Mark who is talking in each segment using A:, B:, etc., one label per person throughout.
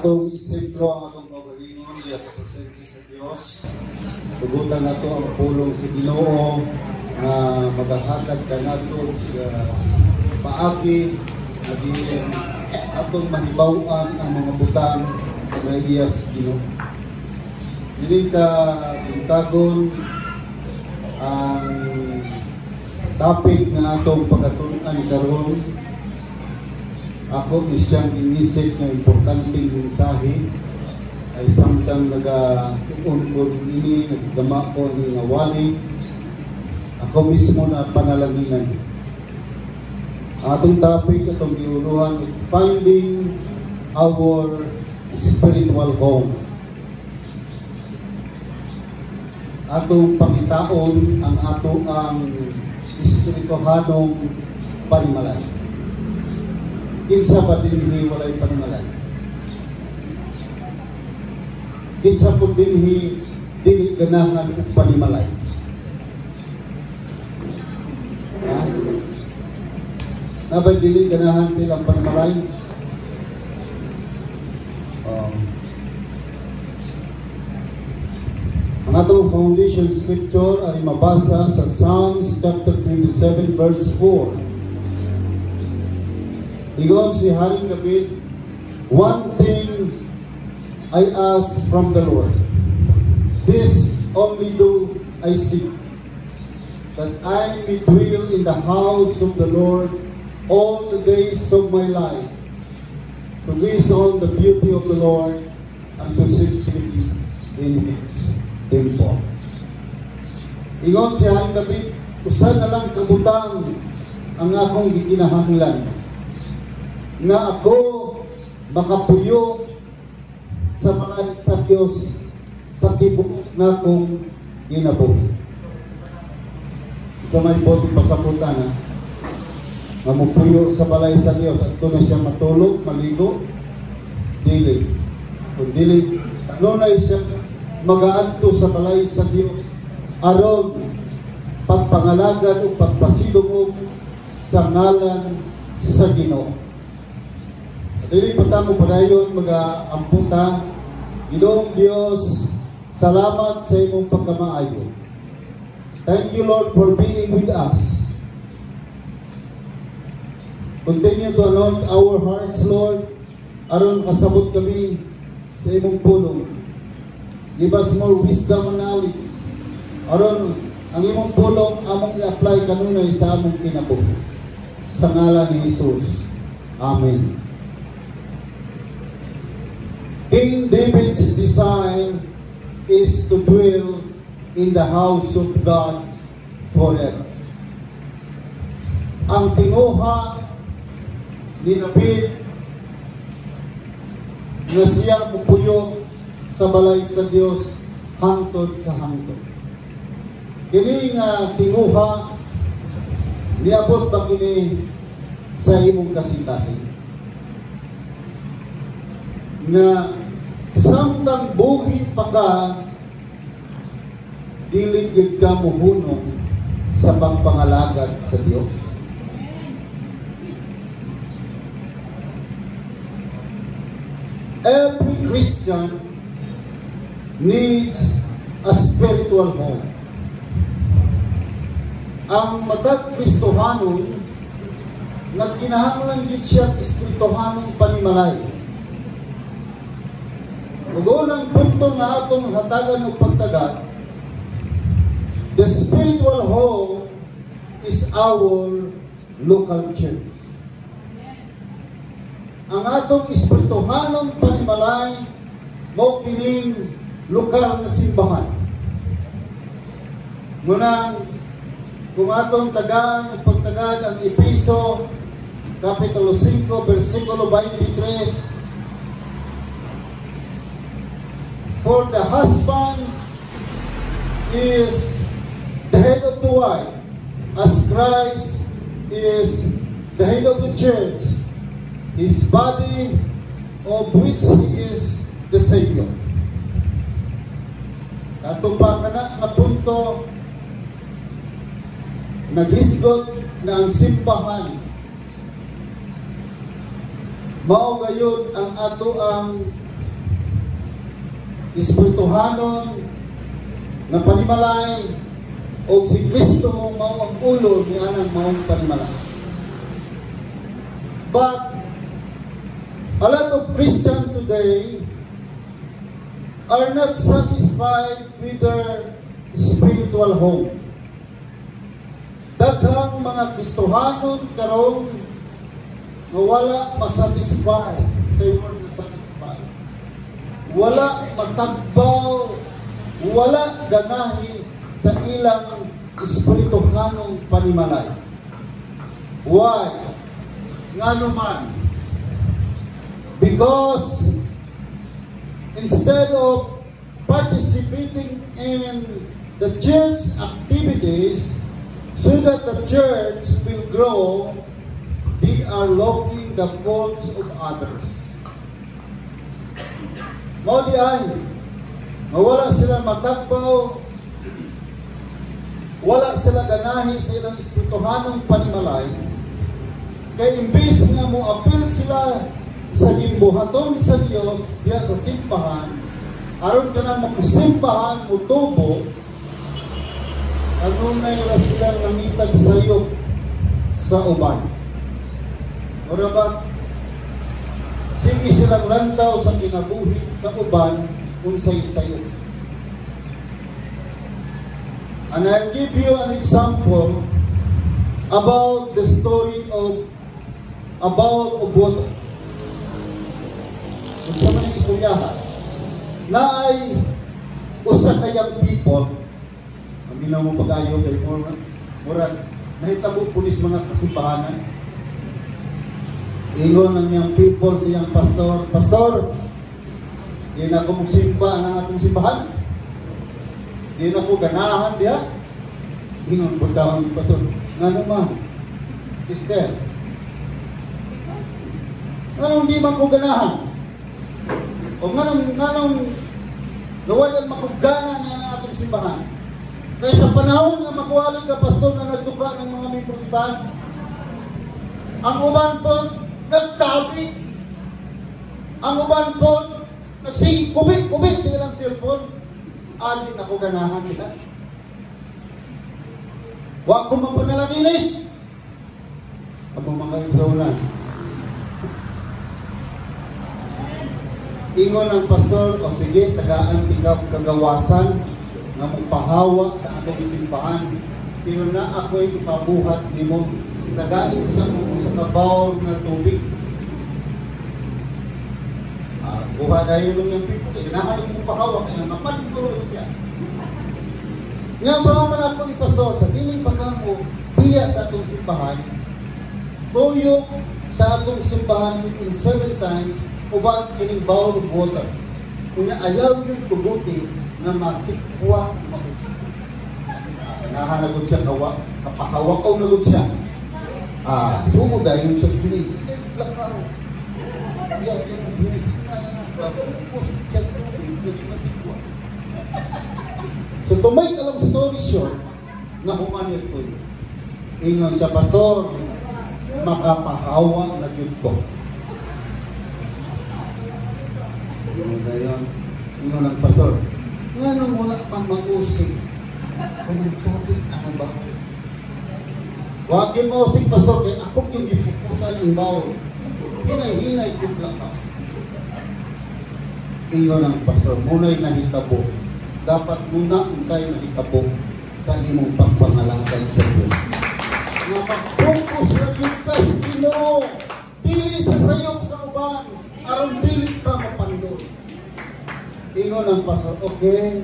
A: Atong isentro ang atong kaugalingon diya sa presensya sa Dios. Tugutan nato ang pulong sa Ginoo nga magahatag kanato paagi nga diin atong mahibaw-an ang mga butang nga iya sa Ginoo. Dili ka buntagon, ang topic nga atong pagkatun-an karon, ako ni siyang giisip nga importanteng mensahe ay samtang nagatuon ko ini, nagdama ko ni nga wali, ako mismo na panalanginan. Ang atong topic, atong giuluhan, "Finding Our Spiritual Home." Atong pangitaon ang ato ang espirituhanong panimalay. Kinsa ba dinhi walay panimalay? Kinsa po dinhi dili ganahan og panimalay? Ha? Nabay dili ganahan sa ilang panimalay? Ang atong foundation scripture ay mabasa sa Psalms chapter 27 verse 4. Ingon si Haring David, "One thing I ask from the Lord, this only do I seek, that I may dwell in the house of the Lord all the days of my life, to gaze on the beauty of the Lord and to seek Him in His temple." Ingon si Haring David, "Usa na lang kabutang ang akong gikinahanglan, nga ako makapuyo sa balay sa Dios sa tibuok nakong kinabuhi." Sa may bote pasabutan ha, nga mupuyo sa balay sa Dios at na siya matulog, maligo, dili. Kung dili, kanunay siya magaadto sa balay sa Dios aron pagpangalagad o pagpasidungog sa ngalan sa Ginoo. Dili pa ta mo padayon, maga-ampo ta. Ginoong Dios, salamat sa imong pagkamaayo. Thank you, Lord, for being with us. Continue to anoint our hearts, Lord, aron kasabot kami sa imong pulong. Give us more wisdom and knowledge aron ang imong pulong among i-apply kanunay sa among kinabuhi. Sa ngalan ni Jesus. Amen. King David's design is to dwell in the house of God forever. Ang tinguha ni David nga siya mupuyo sa balay sa Dios hangtod sa hangtod. Kini nga tinguha, niabot ba kini sa imong kasing-kasing? Nga samtang buhi pa ka, dili gyud ka muhunong sa pagpangalagad sa Dios. Every Christian needs a spiritual home. Ang matag Kristohanon, nagkinahanglan gyud siya espirituhanong panimalay. Ug unang punto nga atong hatagan og pagtagad, the spiritual home is our local church. Ang atong espirituhanong panimalay mao kining lokal nga simbahan. Munang kung atong tagaan og pagtagad ang Epeso Kapitulo 5 versikulo 23, "For the husband is the head of the wife, as Christ is the head of the church, His body, of which He is the Savior." Kato pa kana nga punto, naghisgot na ang simbahan mao gayud ang ato ang espirituhanon nga panimalay o si Kristo mao ang ulo ni anang maong panimalay. But a lot of Christians today are not satisfied with their spiritual home. Daghang mga Kristohanon karon nga wala masatisfy sa word na satisfy. Wala matagbaw, wala ganahi sa ilang espirituhanong panimalay. Why? Ngano man? Because instead of participating in the church activities so that the church will grow, they are looking the faults of others. Mao diay, nga wala sila matagbaw, wala sila ganahi sa ilang espirituhanong panimalay, kay imbis nga mo apil sila sa gimbuhaton sa Dios diya sa simbahan, aron kanang makusimbahan mutubo, kanunay ra silang nangitag sayop sa uban. Ora ba? Sige silang lantaw sa kinabuhi sa uban unsay sayop. And I'll give you an example about the story of a bowl of water. Kung sa man ang istoryahan, na ay usa ka young people, paminaw mo pag-ayo kay murag nahitabo pulis mga kasimbahanan. Ingon ang young people sa iyang pastor, "Pastor, di na ko simba ang atong simbahan. Di na ko ganahan diha." Ingon po daw ang pastor, "Ngano man, sister?" "Nganong di man ko ganahan? O nganong nawalan makugana nga ang atong simbahan? Kaya sa panahon nga makuhaling ka, pastor, na nagduka ng mga membro simbahan, ang uban po nagtabi. Ang uban po nagsige kubi-kubi sa ilang cellphone. Adi na ko ganahan nila. Wa ko mapanalangin eh." Amo mga igsuonan. Ingon ang pastor, "O sige, tagaan ikaw kagawasan nga mopahawa sa atong simbahan. Pero na ako'y ipabuhat nimo. Tagai sa kong usa ka bowl nga tubig." Ah, buha dayon ng young people, kay ganahan mo pahawa kay mapadto siya. Nga sa man ako ni pastor, sa dili pa ka mo biya sa atong simbahan, tuyok sa atong simbahan within 7 times uban kining bowl of water. Kunya ayaw yung tuguti nga matikwa ang mausok. Ah, ganahan na gud siya kawa, kapahawakaw na gud siya. Ah, sugod dayon sa gini. Lakaw. Ya, gini na na. Siya sa tubig, hindi matikwa. So to make a long story short, na human ito. Ingon siya, "Pastor, makapahawa na gyud ko." Ingon dayon, ingon ang pastor, "Nganong wala pang mag-usig? Kanang tubig, anong ba?" "Wag yun mausig, pastor, kay ako yung gifokusan ang bowl. Hinay-hinay yung lakaw." Ingon ang pastor, "Muna'y nahitabo. Dapat muna untay nahitabo sa imong pagpangalagad sa Diyos. Nga mag-focus ra gyud ka sa Ginoo, dili sa sayop sa uban, aron dili ka mapandol." Ingon ang pastor, "Okay,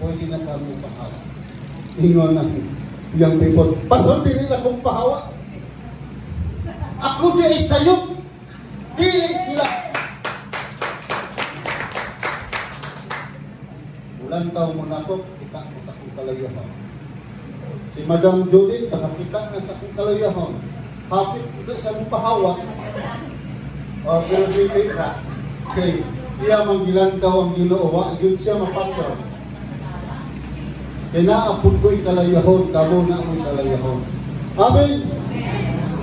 A: pwede na ka mo pahawa." Ingon ang young people, "Pastor, dili na kong pahawa. Ako di ay sayop, dili sila." Ulan taw mo na ako, kita ko sa akong kalayahon. Si Madam Judith, nakakita na sa akong kalayahon. Hapit ko sa mong pahawa. O, pero dili ra. Okay, iya man gilantaw ang Ginoo, wa gyud siya mapandol. Kay naa pud ko'y kalayahon, kamo na amoy kalayahon. Amen.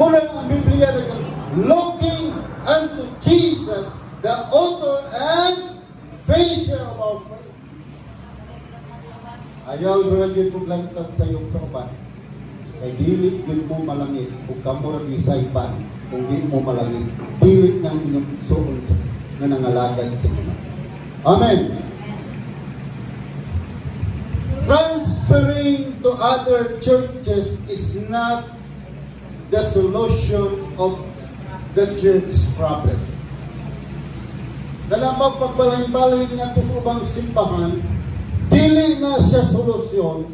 A: Muna ang Biblia nag looking unto Jesus, the author and Finisher of our faith. Ayaw ra gyud mo lantab sayop sa uban. Kay dili gyud mo malangi ug kamo ra gisaypan kung di mo malangi. Dili nang inyong igsuon nga nangalagad sa Ginoo. Amen. Transferring to other churches is not the solution of the church problem. Kanang pagbalhin-balhin nga sa ubang simbahan, dili na siya solusyon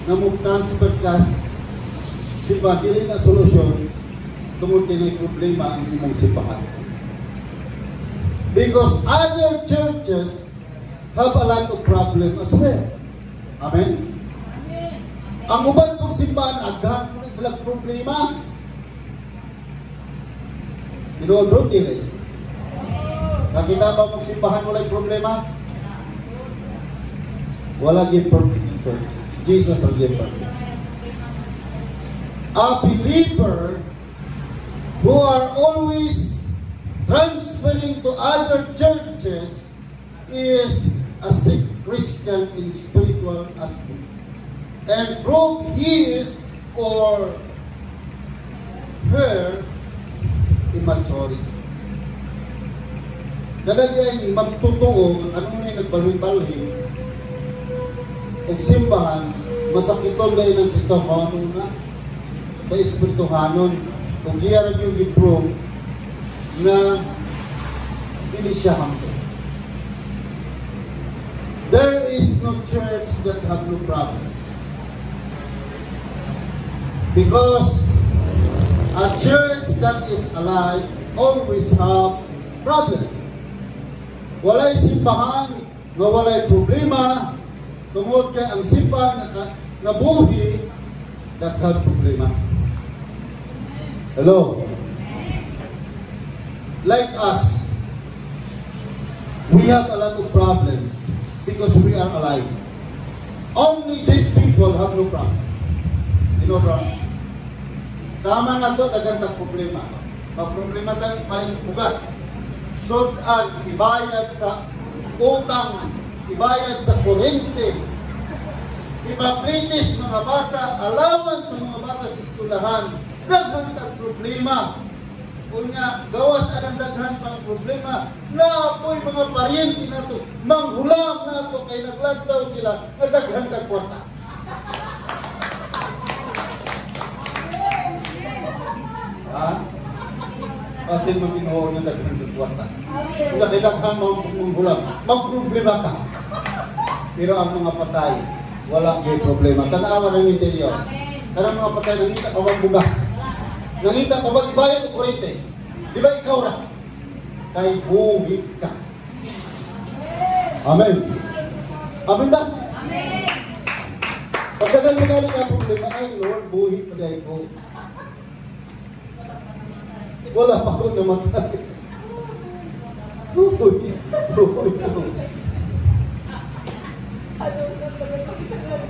A: na mo transfer ka simbahan, dili na solusyon tungod kay problema ang imong simbahan. Because other churches have a lot of problem as well. Amen? Ang uban pong simbahan, aghan po na sila problema. Tinuod ro, dili? Nakita ba mong simbahan walay problema? Wala gyud perfect in church. Jesus ra gyud perfect. A believer who are always transferring to other churches is a sick Christian in spiritual aspect and prove his or her immaturity. Kada di ay magtotoo ang kanunay nagbalhin-balhin og simbahan, masakiton gay ng Kristohano na sa espirituhanon ug iya ra gyud gi-prove nga dili siya humble. There is no church that have no problem. Because a church that is alive always have problem. Walay simbahan nga walay problema tungod kay ang simbahan nga buhi daghan problema. Hello? Like us, we have a lot of problems because we are alive. Only dead people have no problem. You know, bro? Tama nga to, daghan tag problema. Problema tang palit bugas. Sudan, ibayad sa utang, ibayad sa kuryente, ipaplitis mga bata, allowance sa mga bata sa eskwelahan, daghan tag problema. Unya, gawas anang daghan pang problema, napoy mga paryente nato, manghulam nato kay naglantaw sila nga daghan tag kwarta. Ha? Basin magtinuod ng daghan tag kwarta. Unya kay daghan manghulam, magproblema ka. Pero ang mga patay, wala gyud problema. Tan-awa ng interior. Kanang mga patay nangita pa bang bugas? Nangita pa bang ibayad og kuryente? Di ba ikaw ra? Kay buhi ka. Amen. Amen ba?
B: Amen.
A: Pagdagan mo galing ang problema, ay Lord, buhi pa dahil ko. Wala pa akong namatay. Buhi. Buhi ako.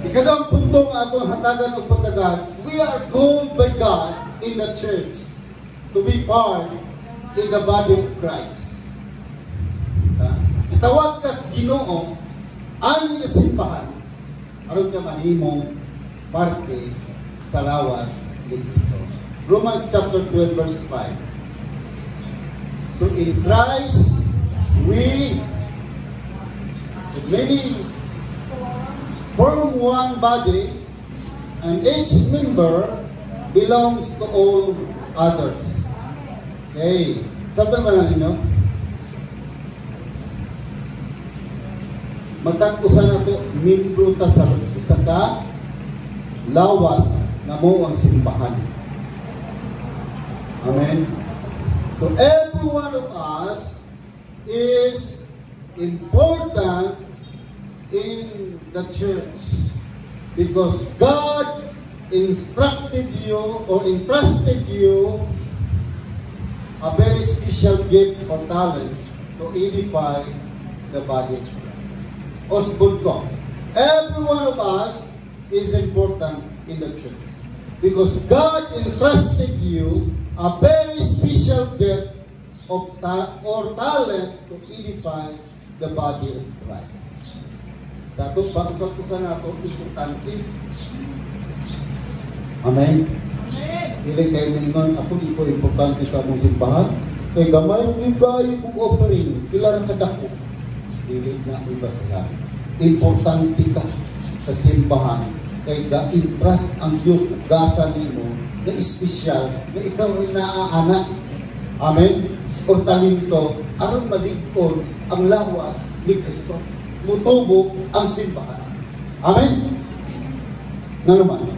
A: Ikaduhang punto nga atong hatagan og pagdagan, we are called by God in the church to be part in the body of Christ. Ha? Itawag kas Ginoo ani nga simbahan aron ka mahimong parte sa lawas ni Kristo. Romans chapter 12 verse 5. So in Christ we many form one body and each member belongs to all others. Okay. Sabtan ba na ninyo? Matag-usa na to, membro ta sa usa ka lawas nga mo ang simbahan. Amen. So every one of us is important in the church because God instructed you or entrusted you a very special gift or talent to edify the body. Osbod ko. Every one of us is important in the church because God entrusted you a very special gift or talent to edify the body of Christ. Dato pa usab-usa nato importante. Amen. Dili kay maingon ako, di ko importante sa among simbahan. Kay gamay ra gyud kaayo kong offering, pila ra kadako. Dili na ibasahan. Importante ka sa simbahan kay ga-entrust ang Dios ug gasa nimo na espesyal na ikaw rin naaana. Amen? Or talento aron malig-on ang lawas ni Kristo. Mutubo ang simbahan. Amen? Nga naman,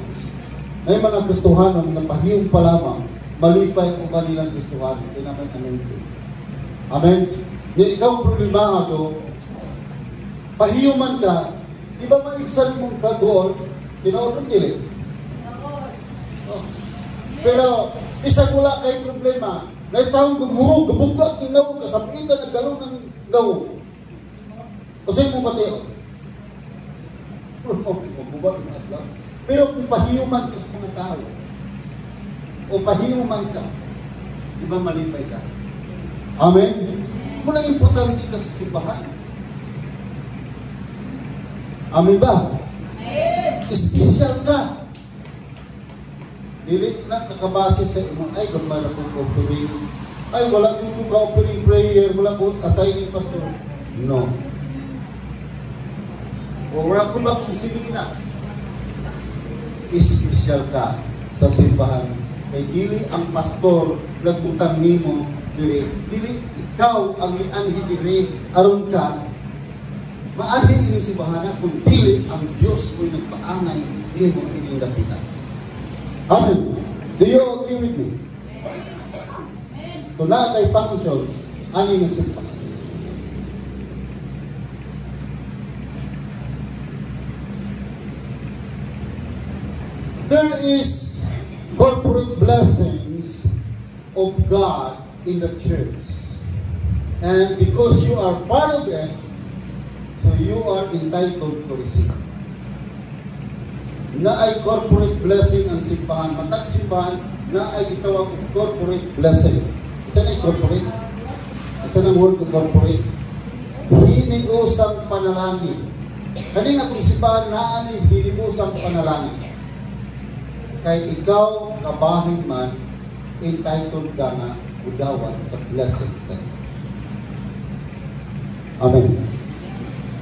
A: may mga Kristohanon nga pahiyom pa lamang, malipay ang uban nilang Kristohanon, kaya naman anointing. Amen? Nga ikaw problemado, pahiyuman ka, di ba maibsan mong kagool, tinuod dili? Oh. Pero, isang wala kay problema, na taong gumurong, gabugat ng nawong, kasabitan, ang galong ng nawong. Kasi mo pati, magubat ng adlaw. Pero kung pahiyuman ka sa mga tao, o pahiyuman ka, di ba malipay ka? Amen? Muna importante ka sa simbahan. Amen ba? Espesyal ka. Dili na nakabase sa imong, ay, gamay na kong offering. Ay, wala ko ka-offering prayer, wala ko assigning pastor. No. O wala ko lang kung sinina. Espesyal ka sa simbahan. Kay dili ang pastor nagbutang nimo diri. Dili ikaw ang ianhi diri aron ka maanhi ini simbahan kung dili ang Dios mo'y nagpaangay nimo ining dapitan. Amen. Do you agree with me? So naa kay function ani nga simbahan. There is corporate blessings of God in the church. And because you are part of it, so you are entitled to receive. Na ay corporate blessing ang simbahan. Matag simbahan, na ay gitawag og corporate blessing. Isa na corporate? Isa na word to corporate? Hiniusang panalangin. Kani nga kung simbahan naa ni hiniusang panalangin. Kay ikaw, kabahin man, entitled ka nga udawan sa blessing sa Diyos. Amen.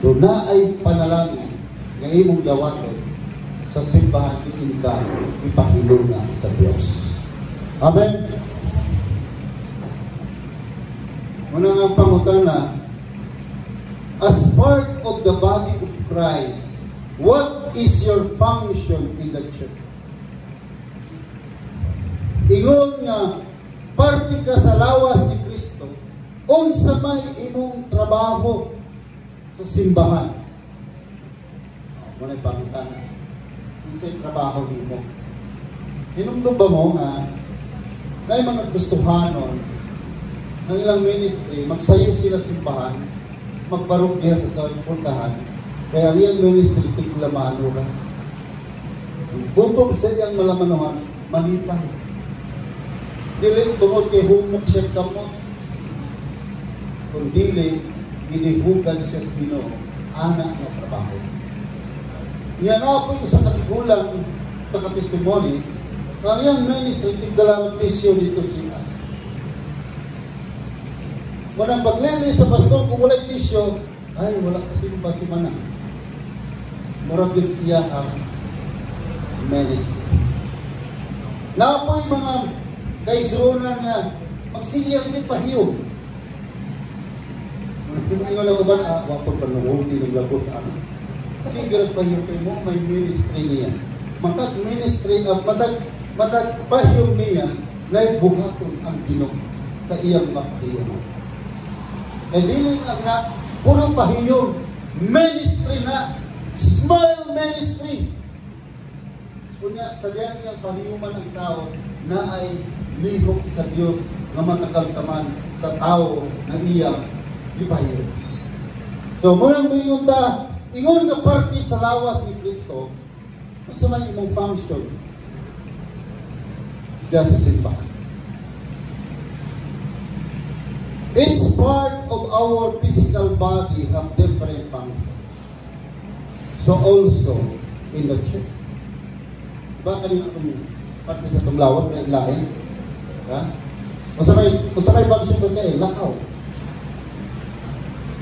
A: Doon na ay panalangin nga imong dawaton sa simbahan diin ka ipahiluna sa Diyos. Amen. Muna nga pangutana, as part of the body of Christ, what is your function in the church? Ingon nga parte ka sa lawas ni Kristo, unsa may imong trabaho sa simbahan? Muna pangutana, unsay trabaho nimo? Hinumdum ba mo nga naay mga Kristohanon ang ilang ministry, magsayo sila simbahan, magbarog diha sa puntahan, kaya ang iyang ministry tiglamano ra. Gutom sa iyang malamanuhan, manipay. Dili tungod kay humok siya kamot, kung dili gidihugan siya sa Ginoo ana nga trabaho. Niya na po isa katigulang sa katestimony, ang iyang ministry tigdala ng tisyo dito siya. Munang paglili sa pastor kung walay tisyo, ay wala kasi basimana. Murag yun iya ang ministry. Napoy mga kaisunan nga magsigir ni pahiyom. Ingon lang uban, wapon panungulti ng lagos ano. Sige pahiyom kay mo may ministry niya. Matag ministry matag matag pahiyom niya na buhaton ang Ginoo sa iyang mapahiyom. Kay dili ang na puro pahiyom, ministry na, small ministry. Kunya sa diyang iyang pahiyuman ang tao na ay lihok sa Dios nga matakaltaman sa tao na iyang gipahiyom. So munang moingon ta, ingon nga parte sa lawas ni Kristo, unsa may imong function diya sa simbahan? Each part of our physical body have different function. So also in the church. Diba kanina itong parte sa itong lawat may lain? Ha? Unsa may function sa tiil, lakaw.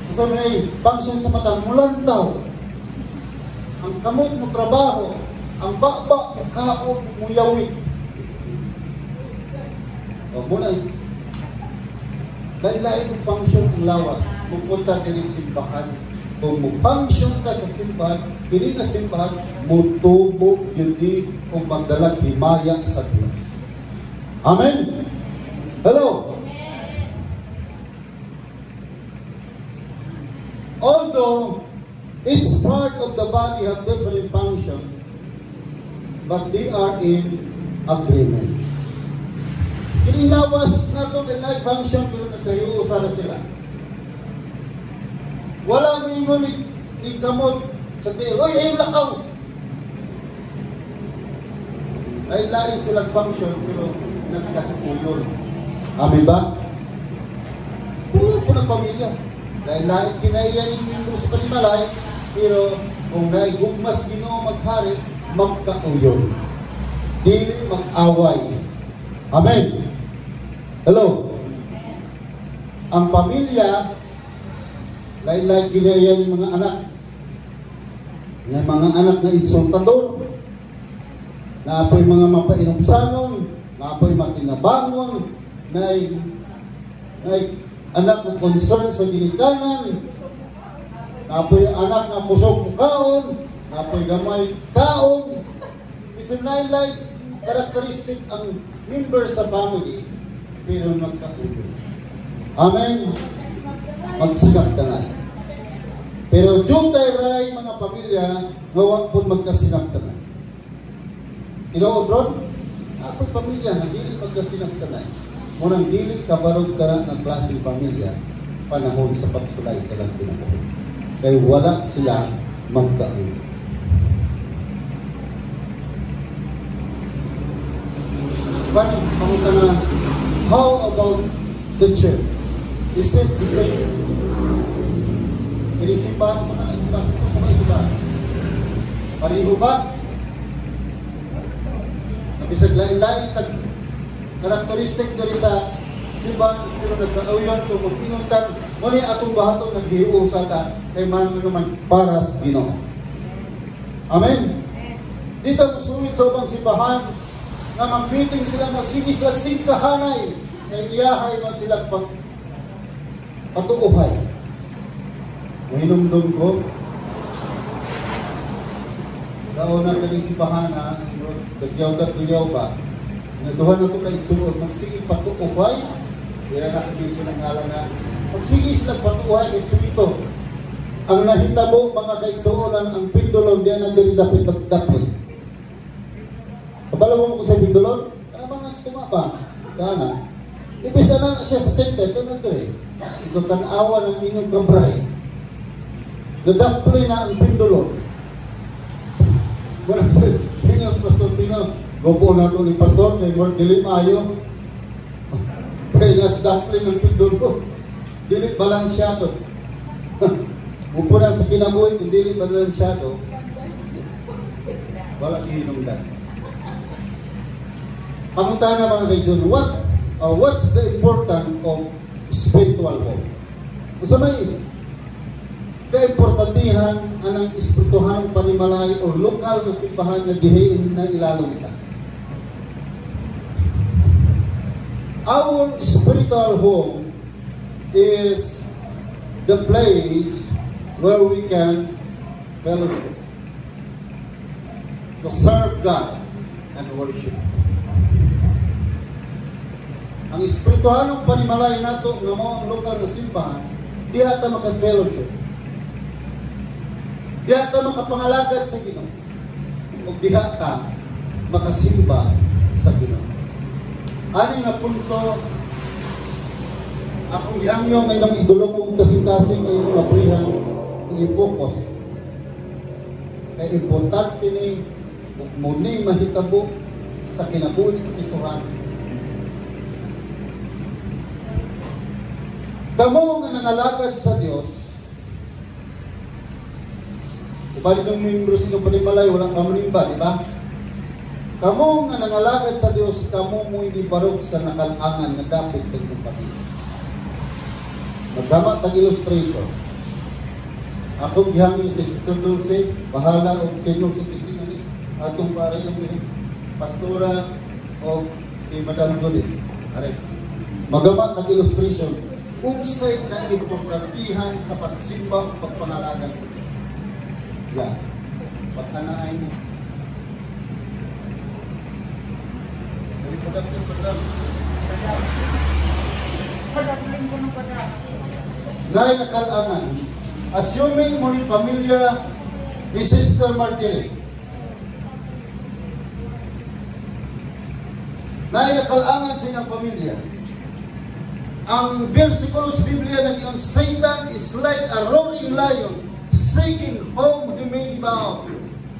A: Unsa may function sa mata, mulantaw. Ang kamot mo trabaho, ang baba mo kaon, muyawit. O muna, lain-lain ang function ang lawas. Pupunta diri simbahan. Kung mo function ka sa simbahan, kini nga simbahan, mutubo gyud ug magdalag himaya sa Dios. Amen. Hello. Although each part of the body have different function, but they are in agreement. Kini lawas nato may like function pero nagkahiusa na sila. Wala moingon ni kamot sa tiil, "Oy, ay lakaw." Ay lain silang function pero nagkahiuyon. Amen ba? Pero po ng pamilya. Dahil lain kinaiyan yung miyembro sa panimalay, pero kung naigugmas Ginoo maghari, magkauyon. Dili mag-away. Amen. Hello. Ang pamilya, lain-lain kinaiyan yung mga anak. May mga anak na insultador, naapoy mga mapainumsanon, naapoy matinabangon, na anak na concern sa ginikanan, naapoy anak na kusog mo kaon, naapoy gamay kaon. Bisan lain-lain karakteristik ang member sa family, pero nagkaulo. Amen. Magsinap ka na. Pero jutay ray mga pamilya, nga wa pud magkasinap ka na. Tinuod ron, ako'y pamilya nga dili magkasinap ka na. Munang dili kabarog ka na ng klaseng pamilya panahon sa pagsulay sa lang kinabuhi. Kay wala sila magkaulo. Paano pamunta na, how about the church? Is it the same? Inisimbahan sa mga simbahan, gusto mga simbahan. Pareho ba? Nabisag lain-lain tag karakteristik diri sa simbahan pero nagkauyon kung mag-ingon tang mo ni atong bahaton naghiusa ta kay man naman para sa Ginoo. Amen. Dito ang suwit sa ubang simbahan nga mag-meeting sila, magsige sila singkahanay kay iyahay man sila pag patuuhay. Mahinumdum ko kauna kaning simbahan na dagyaw ba naduha na to kay suod magsige patuuhay. Dira na kay ng ngalan na magsige sila patuuhay kay suwito. Ang nahitabo mga kaigsuonan, ang pindulon diyan ang diri dapit dapit. Kabalo mo kung sa pindulon? Kana man ang ba? Kana. Ibis na siya sa center, doon diri. Ito tan-awa ng inyong kabray. Nadapli na ang pindulon. Wala sa Pino, Pastor Pino. Gopo na ito ni Pastor, kay Lord dili maayo. Kaya nas dapli ng pindulon. Dili balansyado. Upo na sa kinabuhi, kung dili balansyado, wala kihinungdan. Pangutana mga kaisun, what's the importance of spiritual home? Unsa may kaimportantihan anang espirituhanong panimalay o lokal na simbahan nga dihiin na ilalong ta? Our spiritual home is the place where we can fellowship, to serve God and worship. Ang espirituhanong panimalay nato nga mao ang lokal na simbahan, diha ta maka-fellowship. Diha ta makapangalagad sa Ginoo. Ug diha ta makasimba sa Ginoo. Ani nga punto akong gihangyo nga inyong idulong og kasing-kasing nga inyong aprihan ug i-focus. Kay importante ni ug muni mahitabo sa kinabuhi sa Kristohan. Kamo nga nangalagad sa Dios, uban yung membro sa inyong panimalay, walang kamunimba, di ba? Kamo nga nangalagad sa Dios, kamo mo hindi barog sa nakalangan nga dapit sa inyong pamilya. Magdama tag illustration. Akong gihangyo si Sister Dulce, bahala og senior citizen ni atong pare yung diri, pastora o si Madam Judith. Are. Magama tag illustration unsay kaimportantihan sa pagsimba o pagpangalagad. Ya. Pagkanaay mo. Reproductive program. Nay nakalangan. Assuming mo ni pamilya ni Sister Marjorie. Nay nakalangan sa inyong pamilya. Ang versikulo sa Biblia nag Satan is like a roaring lion seeking whom he may devour.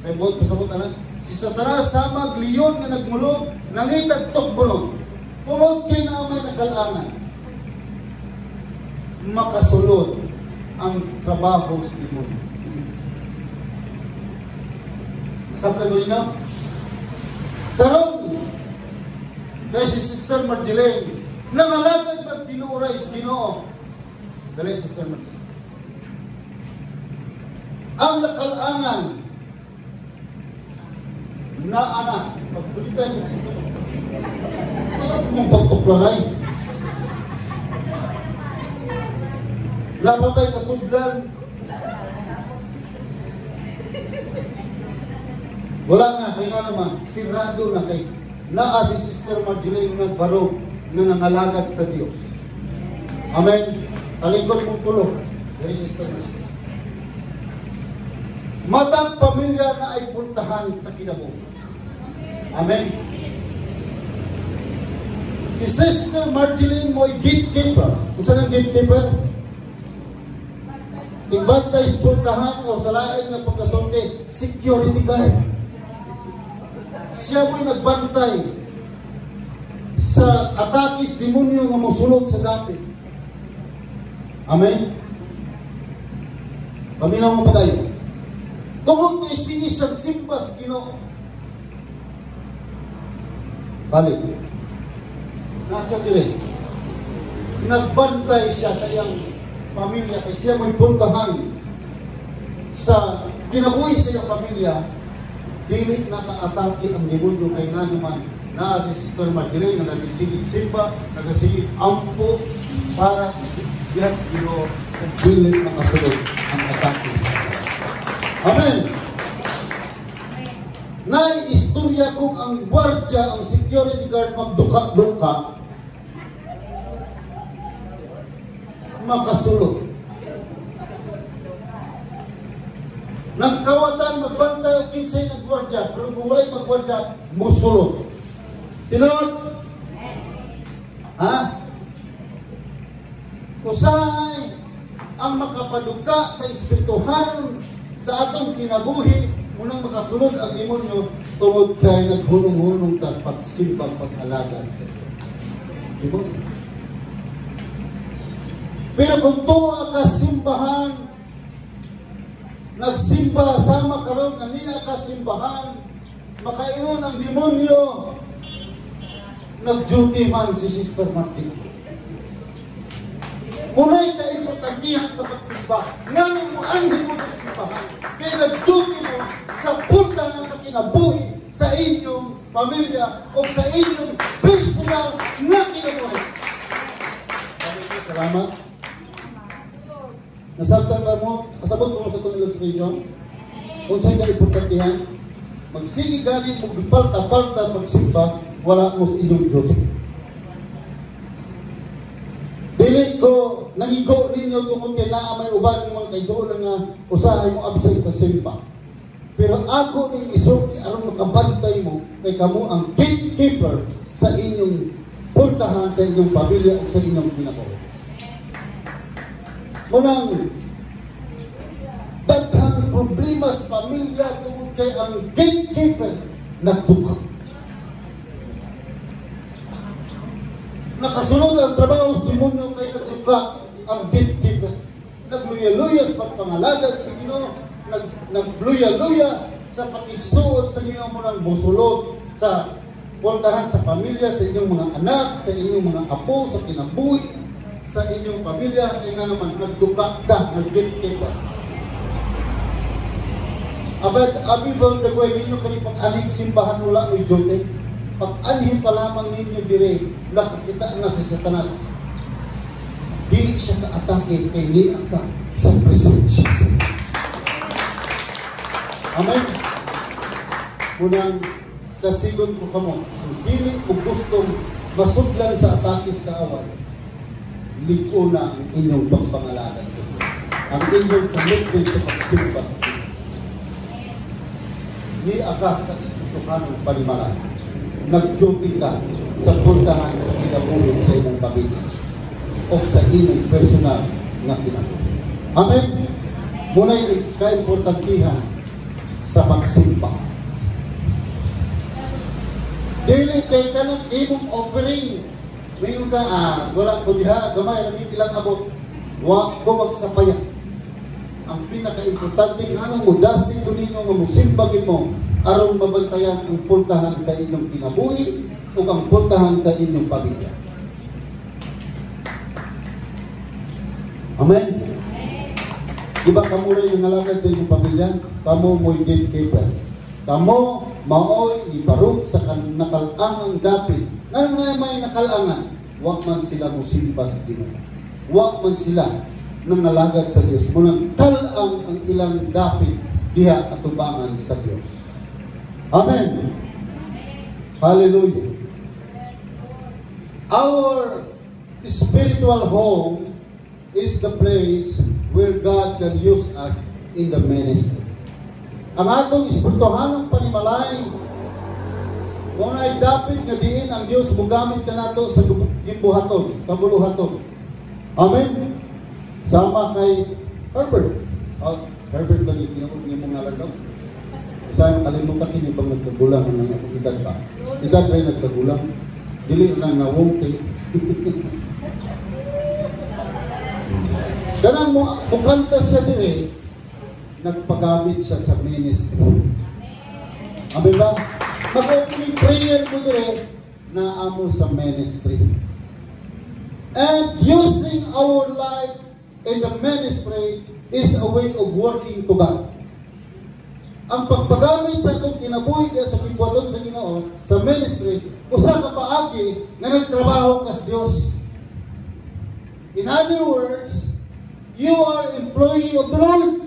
A: Kay buot pasabot ana. Si Satanas samag leon nga nagmulog, nangitag tukbulog. Tungod kay na may nakalangan, makasulod ang trabaho sa demonyo. Masabtan mo ninyo? Karon, kay si Sister Marjelaine, nangalagad magtinuray sa Ginoo. Dali, Sister Marjelaine. Ang nakalangan na anak, pagpulitay mo sa ito, mong pagtuklaray. Lapatay kasudlan. Wala na, kaya nga naman, sirado na kay naa si Sister Marjelaine nagbarog nga nangalagad sa Dios. Amen. Talikod mong tulo. Dari Sister Marjelaine. Matang pamilya na ay puntahan sa kinabuhi. Amen. Si Sister Marjelaine mo ay gatekeeper. Kung saan ang gatekeeper? Ibantay sa puntahan o sa lain nga pagkasulti, security guard. Siya mo'y nagbantay sa atakis demonyo nga mosulod sa dapit. Amen? Paminaw mo pa tayo. Tungod kay sige siyang simba sa Ginoo. Balik. Nasa dire. Nagbantay siya sa iyang pamilya kay siya mo'y puntahan sa kinabuhi sa iyang pamilya, dili nakaatake ang demonyo kay nga naman naa si Sister Marjelaine nga nagasigig simba, nagasigig ampo para sa Diyos Ginoo kung dili makasulod ang atake. Amen. Nay istorya kung ang gwardiya, ang security guard magduka-duka makasulod. Nagkawatan magbantay og kinsay ng gwardiya, pero kung walay magwardiya, musulod. Tinuod? Ha? Usahay ang makapaduka sa espirituhanon sa atong kinabuhi, munang makasulod ang demonyo tungod kay naghunong-hunong ta sa pagsimbang pag-alagad sa Diyos. Demonyo. Pero kung tuwa ka simbahan, nagsimba sama karon nga niya ka simbahan, makaingon ang demonyo, nag-duty man si Sister Martin. Muna'y kaimportantihan sa pagsimba. Ngano mo anhin mo pagsimbahan? Kaya nag-duty mo sa puntahan sa kinabuhi sa inyong pamilya o sa inyong personal na kinabuhi. Salamat. Nasabtan ba mo? Kasabot mo sa itong illustration? Kung sa'yo ka-importantihan, magsige gani mo palta-palta pagsimba, wala mo sa inyong duty. Dili ko nangigo ninyo tungod kay naa may uban ng mga kaisuonan nga usahay mo absent sa simba. Pero ako ning isulti aron makabantay mo kay kamo ang gatekeeper sa inyong pultahan, sa inyong pamilya o sa inyong kinabuhi. Munang daghang problema sa pamilya tungod kay ang gatekeeper nagduka. Nakasunod ang trabaho sa demonyo kay nagduka ang gatekeeper. Nagluya-luya sa pagpangalagad sa Ginoo, nagluya-luya sa pakigsuot sa Ginoo mo nang musulod sa pultahan sa pamilya, sa inyong mga anak, sa inyong mga apo, sa kinabuhi, sa inyong pamilya, kaya nga naman, nagduka ka, nag-gatekeeper. Abad, abi ba dagway ninyo kani pag anhing simbahan wala mo'y duty? Pag anhin pa lamang ninyo dire, nakakita na si Satanas. Dili siya ka-atake kay niya ka sa presensya sa Diyos. Amen? Unang kasigon ko kamo, ang dili o gustong masudlan sa atake sa kaaway, lig-ona ang inyong pagpangalagad sa Diyos. Ang inyong commitment sa pagsimba sa Diyos. Ni ka sa espirituhanong panimalay. Nag-duty ka sa puntahan sa kinabuhi sa imong pamilya o sa imong personal nga kinabuhi. Amen? Muna'y kaimportantihan sa pagsimba. Dili kay kanang imong offering. Mayon ka, wala ko diha, gamay ra ilang abot. Wa ko magsapaya. Ang pinaka-importante nga nang mudasig ko ninyo nga musimba gid mo aron mabantayan ang pultahan sa inyong kinabuhi o ang pultahan sa inyong pamilya. Amen? Di ba kamo rin yung alagad sa inyong pamilya? Kamo mo'y gatekeeper. Kamo maoy ni Baruk sa nakalangang dapit. Ngano na may nakalangan? Wa man sila musimba sa Ginoo. Wa man sila nangalagad sa Dios. Munang talang ang ilang dapit diha atubangan sa Dios. Amen. Hallelujah. Our spiritual home is the place where God can use us in the ministry. Ang atong espirituhanong panimalay, mao nay dapit nga diin ang Dios mogamit kanato sa gimbuhaton, sa buluhaton. Amen. Sama kay Herbert. Oh, Herbert ba ni tinuod nga imong ngalan daw? Usahay makalimutan kini bang nagkagulang ang akong edad ba? Edad rin nagkagulang. Dili na nawong kay. Kanang mukanta siya dire, nagpagamit siya sa ministry. Amen ba? Mag-opening prayer mo dire, naamo sa ministry. And using our life in the ministry is a way of working to God. Ang pagpagamit sa atong kinabuhi sa gimbuhaton sa Ginoo sa ministry, usa ka paagi nga nagtrabaho kas Dios. In other words, you are employee of the Lord.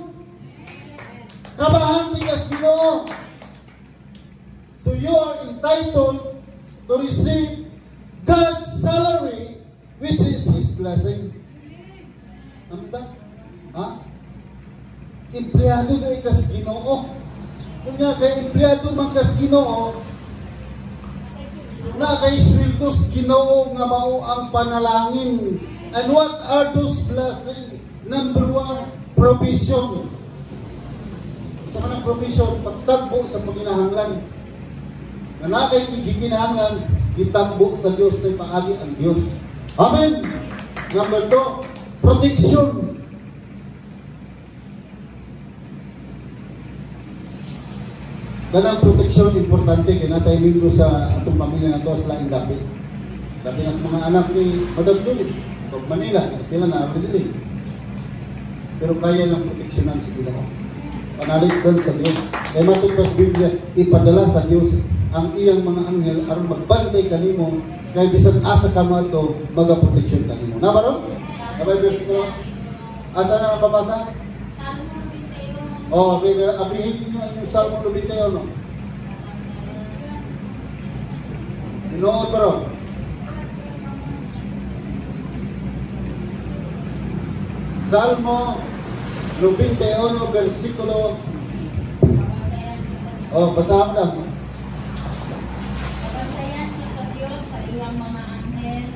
A: Trabahante kas Ginoo. So you are entitled to receive God's salary, which is His blessing. Ano ba? Ha? Empleyado na kas Ginoo. Kung nga kay empleyado man kas Ginoo, na kay sweldo sa Ginoo nga mao ang panalangin. And what are those blessings? Number one, provision. Sa manang provision, pagtagbo sa paginahanglan. Nga na kay gikinahanglan, gitagbo sa Dios na paagi ang Dios. Amen. Number two, protection. Kanang protection importante kay natay miyembro sa atong pamilya nga sa laing dapit. Labi na sa mga anak ni Madam Julie, pag Manila, sila na dili. Pero kaya lang proteksyonan sa Ginoo. Panalig doon sa Dios. Kay matod pa sa Biblia, ipadala sa Dios ang iyang mga anghel aron magbantay kanimo kay bisan asa ka moadto magaproteksyon kanimo. Na ba ron? Nabay bersikulo? Asa na nababasa? Oh, abihin ninyo ang inyong Salmo 91. Tinuod ba ron? Salmo 91, versikulo. Oh, basahan mo na.
B: Pabantayan ka sa Dios sa iyang mga anghel.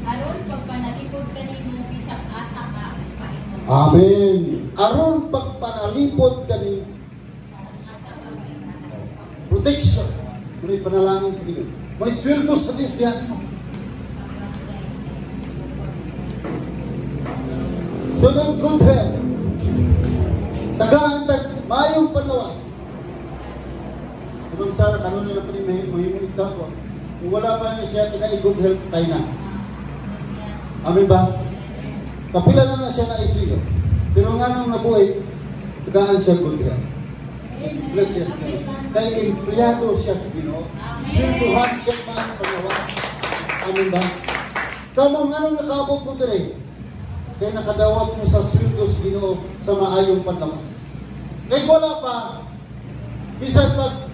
B: Aron pagpanalipod kanimo bisag asa ka paingon.
A: Amen. Aron pagpanalipod kanimo. Protection. Muna panalangin sa Ginoo. Muna sweldo sa Dios diha mo. Sunod, good health. Tagaan tag maayong panlawas. Di Ma'am Sara, kanunay lang pa rin mahimong example. Kung wala pa na siya, taga good health tayo na. Amen ba? Kapila na na siya na ICU. Pero nga nung nabuhay, tagaan siya good health. Bless siya sa Ginoo. Kay empleyado siya sa Ginoo. Swelduhan siya mga panlawas. Amen ba? Kamo, nga nung nakaabot mo dire, kay nakadawat mo sa sweldo sa Ginoo sa maayong panlawas. Kay wala pa, bisan pag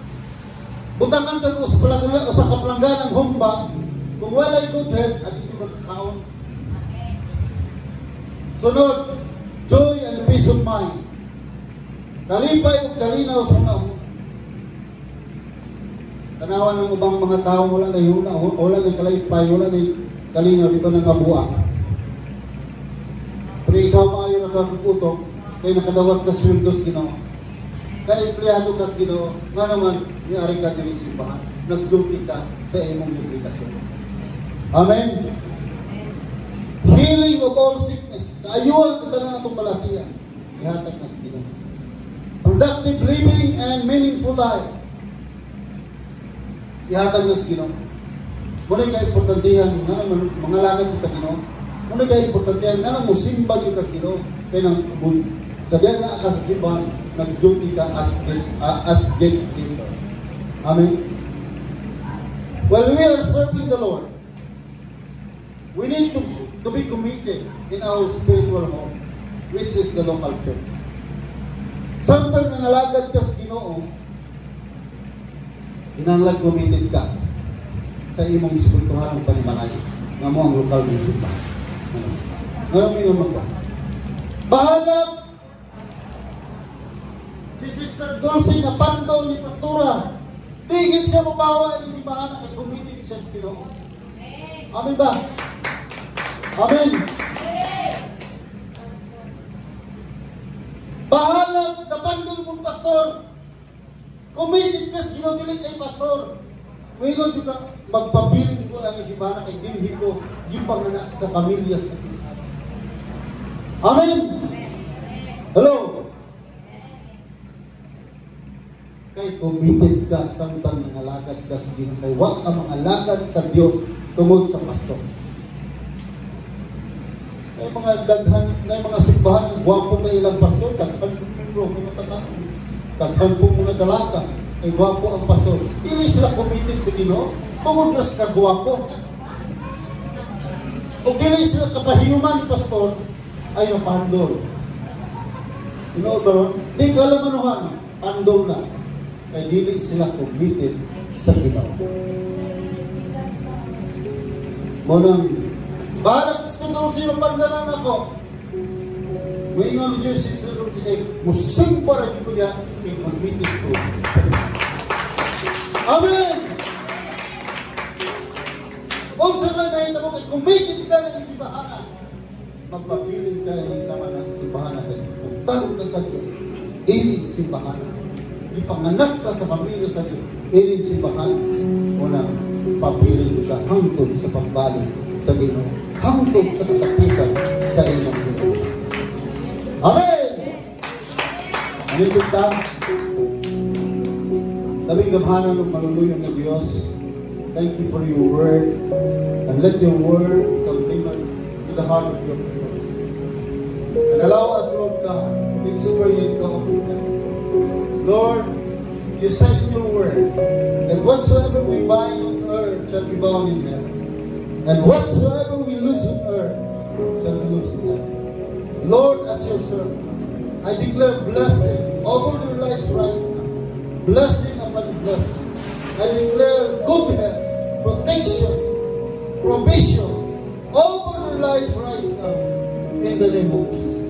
A: butangan kag usa ka palangganang humba, kung walay good health, adi ka makakaon. Sunod, joy and peace of mind. Kalipay ug kalinaw sa tawo. Tanawan ng ubang mga tao, wala na yun, wala na kalipay, wala na kalinaw, di ba nangabuang? Pero ikaw, maayo nakakagutom, kay nakadawat ka sweldo sa Ginoo. Kay empleyado ka sa Ginoo, nga naman, niari ka diri sa simbahan, nag-duty ka sa imong obligasyon. Amen. Healing of all sickness, kaayuhan sa tanan natong balatian, ihatag na sa Ginoo. Productive living and meaningful life, ihatag na sa Ginoo. Muna kay importantehan nga naman mga lagad kita Ginoo. Muna kay importantehan nga nang musimba gyud ka sa Ginoo, kay nang sa diyan na ka sa simbahan, nag-duty ka as gatekeeper. Amen. While we are serving the Lord, we need to be committed in our spiritual home, which is the local church. Samtang nangalagad ka sa Ginoo, kinahanglan committed ka sa imong espirituhanong panimalay nga mo ang lokal ng simbahan. Ano? Ano may man ba? Bahala si Sister Dulce na pandol ni Pastora. Di siya mabawa ang simbahan kay committed siya sa Ginoo. Amen ba? Amen. Bahala napandol mong pastor. Committed ka sa Ginoo, dili kay pastor. Moingon jud ka, magpabilin ko ang simbahan kay dinhi ko gipanganak sa pamilya sa Dios. Amen. Hello. Kay committed ka samtang nangalagad ka sa Ginoo, kay wa ka mangalagad sa Dios tungod sa pastor. May mga daghan na mga simbahan, gwapo kay ilang pastor, daghan pong membro, mga tatanong, daghan pong mga dalata, ay gwapo ang pastor. Dili sila committed sa Ginoo tungod ra sa kagwapo. O dili sila kapahiuman ni pastor, ay napandol. Ginoo ba ron? Di ka lamanuhan, pandol na. Kay dili sila committed sa Ginoo. Mo nang bahala sa Dulce yung pagdalan ako. Moingon Diyos, Sister Dulce, musimba ra ko niya, i-committed ko sa Ginoo. Amen! Unsa may mahitabo kay committed ka ng simbahan, magpabilin ka ng sama ng simbahan kay utang ka sa Diyos, ining simbahan. Ipanganak ka sa pamilya sa Diyos, ining simbahan. Una, pabilin ka hangtod sa pagbalik sa Ginoo, hangtod sa katapusan sa imong Ginoo. Amen! Anindot ta, labing gamhanan ng maluluyong nga Diyos, thank you for your word, and let your word become living to the heart of your people. And allow us, Lord God, to experience the open heaven. Lord, you said in your word that whatsoever we bind on earth shall be bound in heaven, and whatsoever we loose on earth shall be loosed in heaven. Lord, as your servant, I declare blessing over your lives right now. Blessing upon blessing. I declare good health, protection, provision over your lives right now. In the name of Jesus.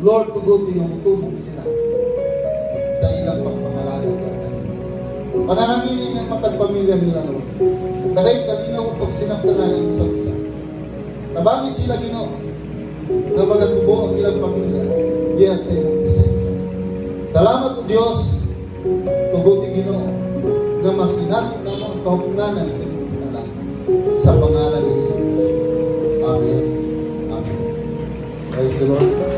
A: Lord, tugot yung mutubog sila sa ilang pagpangalagad. Panalanginin ang matag pamilya nila, Lord. Tagay kalinaw pag sinaptanayan sa usa. Tabangi sila, Ginoo, na magatubo ang ilang pamilya diya sa imong presensya. Salamat o Dios, tugot Ginoo, na masinati namo ang kahupnanan sa imong panalangin. Sa pangalan ni Jesus. Amen. Amen. Praise the the Lord.